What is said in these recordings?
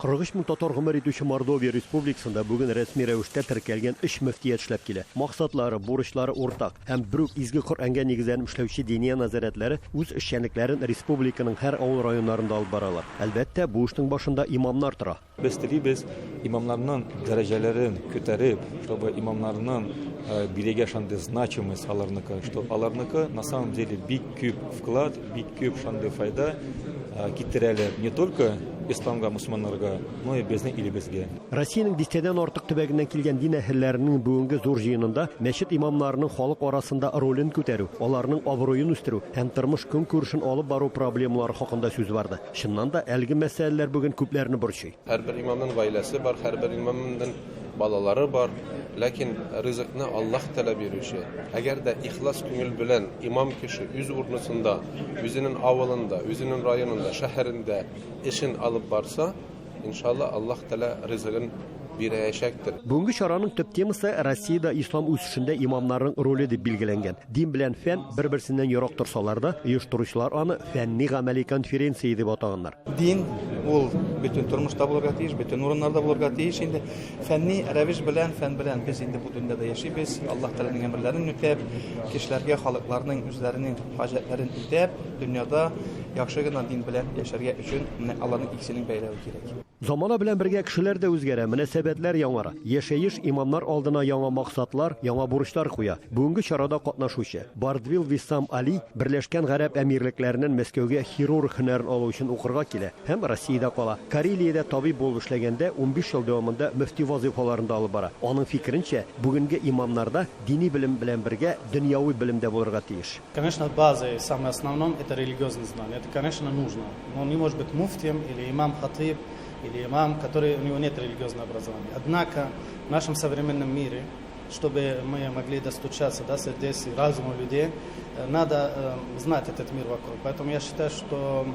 43 мең татар гомер итүче Мордовия Республикасында бүген рәсми рәвештә теркәлгән өч мөфтият эшләп килә. Максатлары, бурычлары уртак һәм бер үк Изге Коръәнгә нигезләнеп эшләүче Диния нәзарәтләре үз эшчәнлекләрен республиканың һәр авыл районнарында алып баралар. Әлбәттә, бу эшнең башында имамнар тора. Без телибез имамнарның дәрәҗәләрен күтәреп, чтобы имамнарның бирегә шундый значимость аларныкы, что аларныкы на самом деле бик күп вклад, бик күп шундый файда китерәләр не только исламга, мусульманнарга, но и безнең илебезгә. Россиянең дистәдән артык төбәгеннән килгән дин әһелләренең бүгенге зур җыенында мәчет имамнарының халык арасында ролен күтәрү, аларның абруен үстерү һәм тормыш-көнкүрешен алып бару проблемалары хакында сүз барды. Чыннан да, әлеге мәсьәләләр бүген күпләрне борчый. Һәрбер имамның гаиләсе бар, һәрбер имамның балалары бар. Ләкин ризыкны Аллаһ Тәгалә бирүче. Әгәр дә ихлас күңел белән имам кеше үз урнысында, үзенең авылында, үзенең районында, шәһәрендә эшен алып барса, иншалла, Аллаһ Тәгалә ризыгын бирәячәктер. Бүгенге чараның төп темасы Россиядә ислам үсешендә имамнарның роле дип билгеләнгән. Дин белән фән бер-берсеннән ерак торсалар да, оештыручылар аны фәнни-гамәли конференция дип атаганнар. Дин ул бөтен тормышта булырга тиеш, бөтен урыннарда булырга тиеш инде. Фәнни рәвеш белән, фән белән без инде бу дөньяда яшибез. Аллаһ Тәгаләнең әмерләрен үтәп, кешеләргә, халыкларның үзләренең хаҗәтләрен үтәп, дөньяда яхшы гына дин белән яшәргә өчен менә аларның икесенең бәйләве кирәк. Замана белән бергә кешеләр дә үзгәрә, мөнәсәбәтләр яңара. Яшәеш имамнар алдына яңа максатлар, яңа бурычлар куя. Бүгенге чарада катнашучы Бардвил Виссам Али Берләшкән Гарәп Әмирлекләреннән Мәскәүгә хирург һөнәрен алу өчен укырга килә һәм Россиядә кала. Карелиядә табиб булып эшләгәндә 15 ел дәвамында мөфти вазыйфаларын да алып бара. Аның фикеренчә, бүгенге имамнарда дини белем белән бергә дөньяви белем дә булырга тиеш. Конечно, базой, самое основном, это религиозное знание. Это, конечно, нужно. Но он не может быть муфтием или имам-хатыб, или имам, который, у него нет религиозного образования. Однако в нашем современном мире, чтобы мы могли достучаться до сердец и разума людей, надо знать этот мир вокруг. Поэтому я считаю, что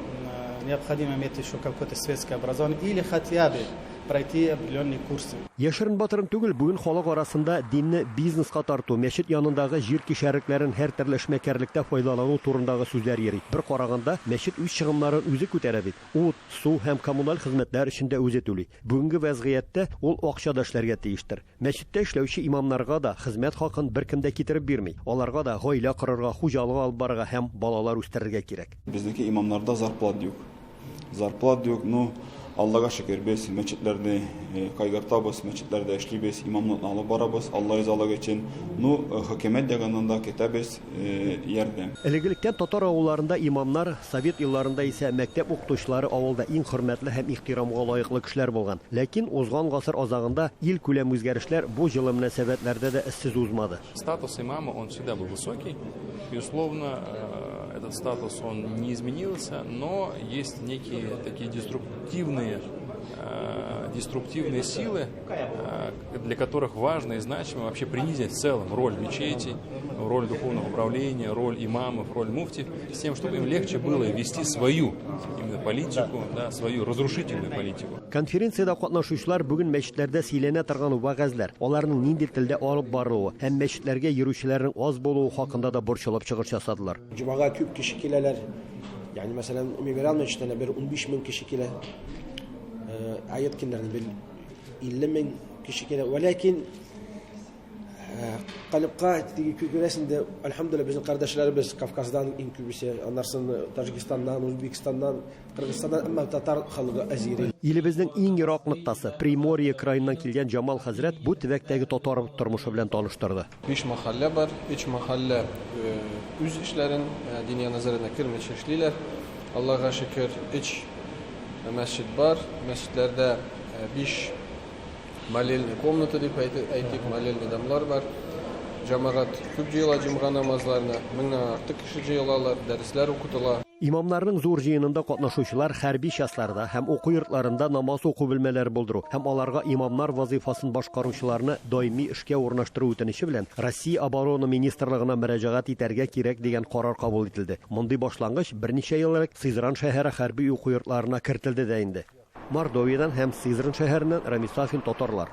необходимо иметь еще какое-то светское образование или хотя бы пройти определенные курсы. Яшерен-батырын түгел, бүген халык арасында динне бизнеска тарту, мәчет янындагы җир кишәрлекләрен һәртөрле эшмәкәрлеккә файдалану турындагы сүзләр йөри. Бер караганда, мәчет үз чыгымнарын үзе күтәрә бит. Ут, су һәм коммуналь хезмәтләр өчен дә үзе түли. Бүгенге вәзгыятьтә ул акча да эшләргә тиештер. Мәчеттә эшләүче имамнарга да хезмәт хакын беркем дә китереп бирми. Аларга да гаилә корырга, хуҗалык алып барырга һәм балалар үстерергә кирәк. Безнеке имамнарда зарплат юк. Зарплат юк, ну, Аллага шөкер, без мәчетләрне кайгыртабыз, мәчетләрдә эшлибез, имамлыкны алып барабыз, Алла ризалыгы өчен. Ну, хөкүмәт ягыннан да көтәбез ярдәм. Элек-электән татар авылларында имамнар, совет елларында исә мәктәп укытучылары авылда иң хөрмәтле һәм ихтирамга лаеклы кешеләр булган. Ләкин узган гасыр азагында илкүләм үзгәрешләр бу җылы мөнәсәбәтләрдә дә эзсез узмады. Статус имама, он всегда был высокий, безусловно, этот статус, он не изменился, но есть некие такие деструктивные силы, для которых важно и значимо вообще принизить в целом роль мечети, роль духовного управления, роль имамов, роль муфтиев, с тем, чтобы им легче было вести свою именно политику, да, свою разрушительную политику. Конференциядә катнашучылар бүген мәчетләрдә сөйләнә торган вәгазьләр, аларның нинди телдә алып барылуы һәм мәчетләргә йөрүчеләрнең аз булуы хакында да борчылып чыгыш ясадылар. Җомага күп кеше киләләр. Ягъни, мәсәлән, Мемориал мәчетенә бер 15 мең кеше килә. Ает көннәрендә бер 50 мең кеше килә. Вәләкин калыпка теге күрәсең инде, әлхәмдүлилләһ, безнең кардәшләребез Кавказдан иң күбесе, аннан Таҗикстаннан, Узбекистаннан, Кыргызстаннан, әмма татар халкы әз йөри. Илебезнең иң ерак ноктасы Приморье краеннан килгән Җамал хәзрәт бу төбәктәге татар тормышы белән таныштырды. Биш мәхәллә бар, өч мәхәллә үз эшләрен Диния нәзарәтенә кермичә эшлиләр. Аллага шөкер, өч мәсҗид бар. Мәсҗидләрдә биш молельный комната дип әйтик, молельный домлар бар. Җәмәгать күп җыела җомга намазларына, меңнән артык кеше җыелалар, дәресләр укытыла. Имамнарның зур җыенында катнашучылар хәрби частьларда һәм уку йортларында намаз уку бүлмәләре булдыру һәм аларга имамнар вазыйфасын башкаручыларны даими эшкә урнаштыру үтенече белән Россия Оборона министрлыгына мөрәҗәгать итәргә кирәк дигән карар кабул ителде. Мондый башлангыч берничә ел элек Сызран шәһәре хәрби уку йортларына кертелде дә инде. Мордовиядән һәм Сызран шәһәреннән Рамис Сафин, Татарлар.